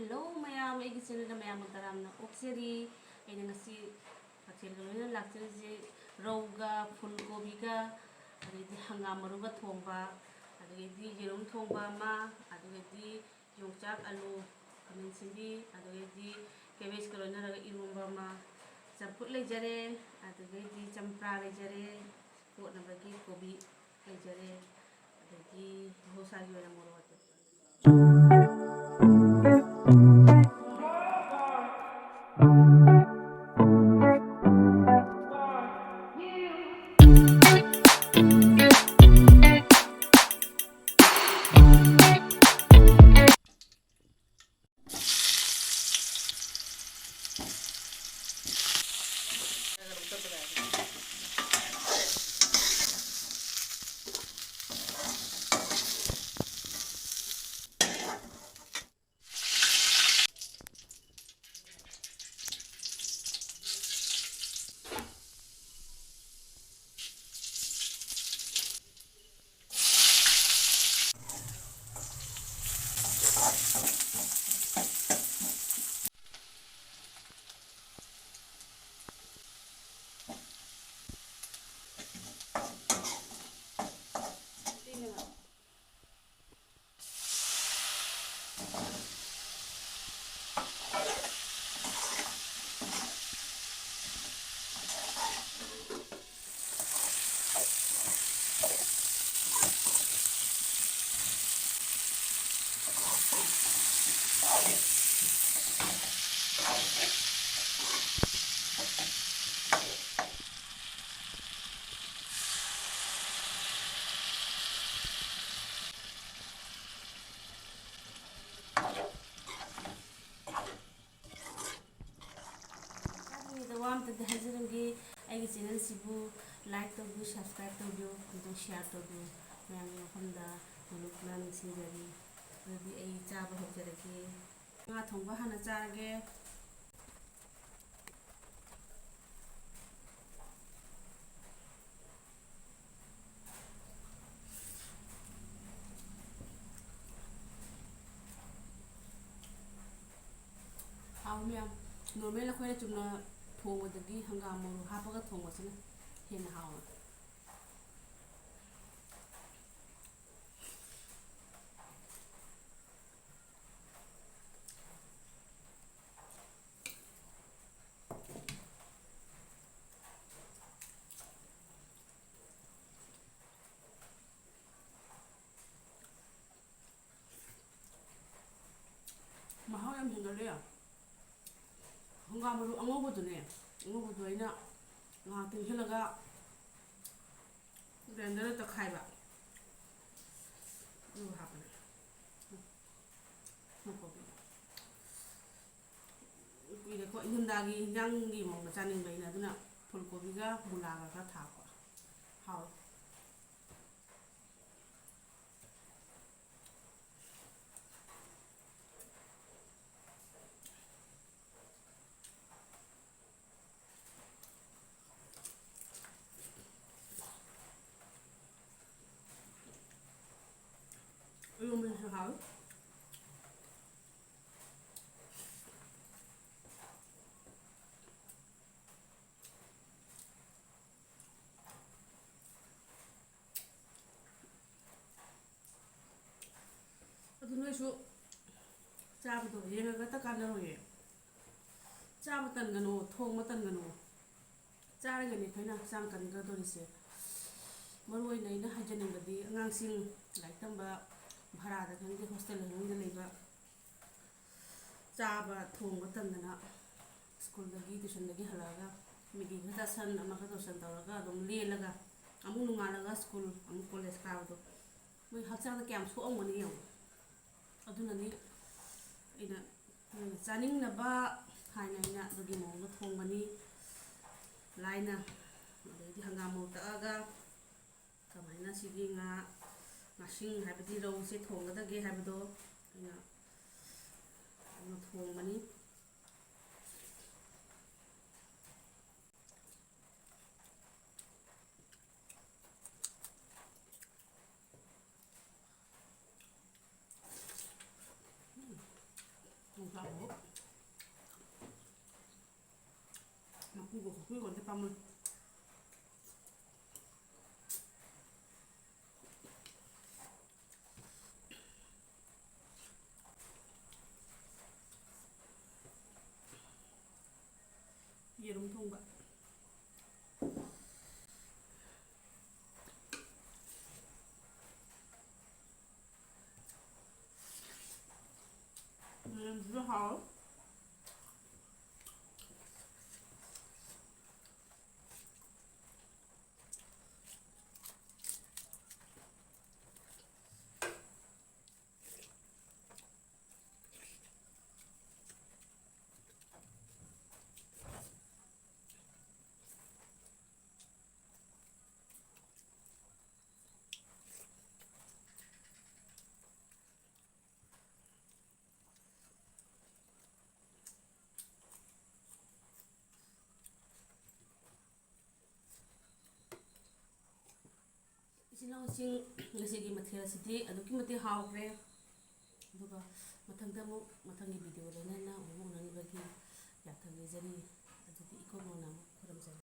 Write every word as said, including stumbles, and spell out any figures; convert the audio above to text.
Hello ꯃꯌꯥꯝ, ꯑꯩꯒꯤ ꯆꯦꯅꯦꯜꯗ ꯃꯌꯥꯝꯕꯨ ꯇꯔꯥꯝꯅ ꯑꯣꯛꯆꯔꯤ꯫ ꯑꯩꯅ ꯉꯁꯤ ꯃꯊꯦꯜꯒ ꯂꯣꯏꯅꯅ ꯂꯥꯛꯆꯔꯤꯁꯦ ꯔꯧꯒ, ꯐꯨꯜ ꯀꯣꯕꯤꯒ, ꯑꯗꯩꯗꯤ ꯍꯪꯒꯥꯝ ꯃꯔꯨꯒ ꯊꯣꯡꯕ, ꯑꯗꯒꯤꯗꯤ ꯌꯦꯔꯨꯝ ꯊꯣꯡꯕ ꯑꯃ, ꯑꯗꯨꯒꯗꯤ ꯌꯣꯡꯆꯥꯛ, ꯑꯂꯨ, ꯈꯥꯃꯦꯟ ꯑꯁꯤꯟꯕꯤ, ꯑꯗꯨꯗꯒꯤꯗꯤ ꯀꯦꯕꯦꯖꯀ ꯂꯣꯏꯅꯔꯒ ꯏꯔꯣꯝꯕ ꯑꯃ, ꯆꯝꯐꯨꯠ ꯂꯩꯖꯔꯦ, ꯑꯗꯨꯗꯒꯤꯗꯤ ꯆꯝꯄ꯭ꯔꯥ ꯂꯩꯖꯔꯦ, ꯀꯣꯠꯅꯕꯒꯤ ꯀꯣꯕꯤ ꯂꯩꯖꯔꯦ, ꯑꯗꯒꯤ ꯃꯍꯧꯁꯥꯒꯤ ꯑꯣꯏꯅ ꯃꯣꯔꯣꯛ ꯑꯇꯦꯛꯄ꯫ ꯆꯥꯗ꯭ꯔꯤꯉꯩꯗ ꯋꯥ ꯑꯝꯇꯗꯤ ꯍꯥꯏꯖꯔꯝꯒꯦ, ꯑꯩꯒꯤ ꯆꯦꯅꯦꯜꯁꯤꯕꯨ ꯂꯥꯏꯛ ꯇꯧꯕꯤꯌꯨ, ꯁꯕꯁꯀ꯭ꯔꯥꯏꯕ ꯇꯧꯕꯤꯌꯨ, ꯑꯃꯁꯨꯡ ꯁꯤꯌꯥꯔ ꯇꯧꯕꯤꯌꯨ꯫ ꯃꯌꯥꯝꯒꯤ ꯃꯐꯝꯗ ꯃꯅꯤꯄꯨꯔ ꯅꯤꯡꯁꯤꯡꯖꯔꯤ꯫ ꯑꯗꯨꯗꯤ ꯑꯩ ꯆꯥꯕ ꯍꯧꯖꯔꯒꯦ꯫ ꯉꯥ ꯊꯣꯡꯕ ꯍꯥꯟꯅ ꯆꯥꯔꯒꯦ꯫ ꯃꯌꯥꯝ, ꯅꯣꯔꯃꯦꯜ ꯑꯩꯈꯣꯏꯅ ꯆꯨꯝꯅ ꯊꯣꯡꯕꯗꯒꯤ ꯍꯪꯒꯥꯝ ꯃꯔꯨ ꯍꯥꯞꯄꯒ ꯊꯣꯡꯕꯁꯤꯅ ꯍꯦꯟꯅ ꯍꯥꯎꯋꯦ꯫ ꯃꯍꯥꯎ ꯌꯥꯝ ꯍꯦꯟꯒꯠꯂꯦ꯫ ꯍꯪꯒꯥꯝ ꯃꯔꯨ ꯑꯉꯧꯕꯗꯨꯅꯦ, ꯑꯉꯧꯕꯗꯣ ꯑꯩꯅ ꯉꯥꯏꯍꯥꯛ ꯇꯤꯡꯁꯤꯜꯂꯒ ꯒ꯭ꯔꯥꯏꯟꯗꯔꯗ ꯇꯛꯈꯥꯏꯕ, ꯑꯗꯨꯒ ꯍꯥꯞꯄꯅꯦ꯫ ꯀꯨꯏꯔꯦꯀꯣ, ꯏꯪꯊꯝꯊꯥꯒꯤ ꯏꯟꯖꯥꯡꯒꯤ ꯃꯑꯣꯡꯗ ꯆꯥꯅꯤꯡꯕ ꯑꯩꯅ, ꯑꯗꯨꯅ ꯐꯨꯜ ꯀꯣꯕꯤꯒ ꯃꯨꯂꯥꯒ ꯈꯔ ꯊꯥꯛꯄ꯫ ꯍꯥꯎꯋꯦ꯫ ꯏꯔꯣꯝꯕꯁꯤꯁꯨ ꯍꯥꯎꯋꯤ꯫ ꯑꯗꯨ ꯅꯣꯏꯁꯨ ꯆꯥꯕꯗꯣ ꯌꯦꯡꯉꯒꯇ ꯀꯥꯟꯅꯔꯣꯏꯌꯦ꯫ ꯆꯥꯕ ꯇꯟꯒꯅꯨ, ꯊꯣꯡꯕ ꯇꯟꯒꯅꯨ꯫ ꯆꯥꯔꯒꯅꯤ ꯑꯩꯈꯣꯏꯅ ꯍꯛꯆꯥꯡ ꯀꯟꯒꯗꯧꯔꯤꯁꯦ꯫ ꯃꯔꯨ ꯑꯣꯏꯅ ꯑꯩꯅ ꯍꯥꯏꯖꯅꯤꯡꯕꯗꯤ ꯑꯉꯥꯡꯁꯤꯡ ꯂꯥꯏꯔꯤꯛ ꯇꯝꯕ ꯚꯔꯥꯗ ꯈꯪꯗꯦ, ꯍꯣꯁꯇꯦꯜꯗ ꯈꯪꯗꯦ ꯂꯩꯕ, ꯆꯥꯕ ꯊꯣꯡꯕ ꯇꯟꯗꯅ ꯁ꯭ꯀꯨꯜꯗꯒꯤ, ꯇ꯭ꯌꯨꯁꯟꯗꯒꯤ ꯍꯜꯂꯛꯑꯒ ꯃꯦꯒꯤ ꯈꯔ ꯆꯥꯁꯟ, ꯑꯃ ꯈꯔ ꯇꯧꯁꯟ ꯇꯧꯔꯒ ꯑꯗꯨꯝ ꯂꯦꯜꯂꯒ ꯑꯃꯨꯛ ꯅꯣꯡꯉꯥꯜꯂꯒ ꯁ꯭ꯀꯨꯜ, ꯑꯃꯨꯛ ꯀꯣꯂꯦꯖ ꯀꯥꯕꯗꯣ ꯃꯣꯏ ꯍꯛꯆꯥꯡꯗ ꯀꯌꯥꯝ ꯁꯣꯛꯑꯝꯒꯅꯤ ꯌꯦꯡꯉꯣ꯫ ꯑꯗꯨꯅꯅꯤ ꯑꯩꯅ ꯅꯣꯏꯅ ꯆꯥꯅꯤꯡꯅꯕ ꯍꯥꯏꯅ ꯑꯩꯅ ꯑꯗꯨꯒꯤ ꯃꯑꯣꯡꯗ ꯊꯣꯡꯕꯅꯤ꯫ ꯂꯥꯏꯅ, ꯑꯗꯩꯗꯤ ꯍꯪꯒꯥꯝ ꯃꯔꯨ ꯇꯛꯑꯒ ꯀꯃꯥꯏꯅ ꯁꯤꯒꯤ ꯉꯥ, ꯉꯥꯁꯤꯡ ꯍꯥꯏꯕꯗꯤ ꯔꯧꯁꯦ ꯊꯣꯡꯒꯗꯒꯦ ꯍꯥꯏꯕꯗꯣ ꯑꯩꯅ ꯑꯗꯨꯅ ꯊꯣꯡꯕꯅꯤ꯫ ꯌꯣꯡꯆꯥꯛ ꯃꯔꯨ ꯈꯣꯛꯄꯤꯒꯣ, ꯈꯣꯛꯄꯤꯒꯣ, ꯑꯝꯇ ꯄꯥꯝꯃꯨꯏ꯫ ꯌꯦꯔꯨꯝ ꯊꯣꯡꯕ꯫ ꯌꯦꯔꯨꯝꯁꯤꯁꯨ ꯍꯥꯎꯋꯦ꯫ ꯏꯆꯤꯜ ꯏꯅꯥꯎꯁꯤꯡ, ꯉꯁꯤꯒꯤ ꯃꯊꯦꯜ ꯑꯁꯤꯗꯤ ꯑꯗꯨꯛꯀꯤ ꯃꯇꯤꯛ ꯍꯥꯎꯈ꯭ꯔꯦ꯫ ꯑꯗꯨꯒ ꯃꯊꯪꯗ ꯑꯃꯨꯛ, ꯃꯊꯪꯒꯤ video ꯂꯣꯏꯅꯅ ꯑꯃꯨꯛ ꯎꯅꯅꯕꯒꯤ ꯌꯥꯊꯪ ꯅꯤꯖꯔꯤ꯫ ꯑꯗꯨꯗꯤ ꯏꯀꯣꯟ ꯀꯣꯟꯅ ꯑꯃꯨꯛ ꯈꯨꯔꯨꯝꯖꯔꯤ꯫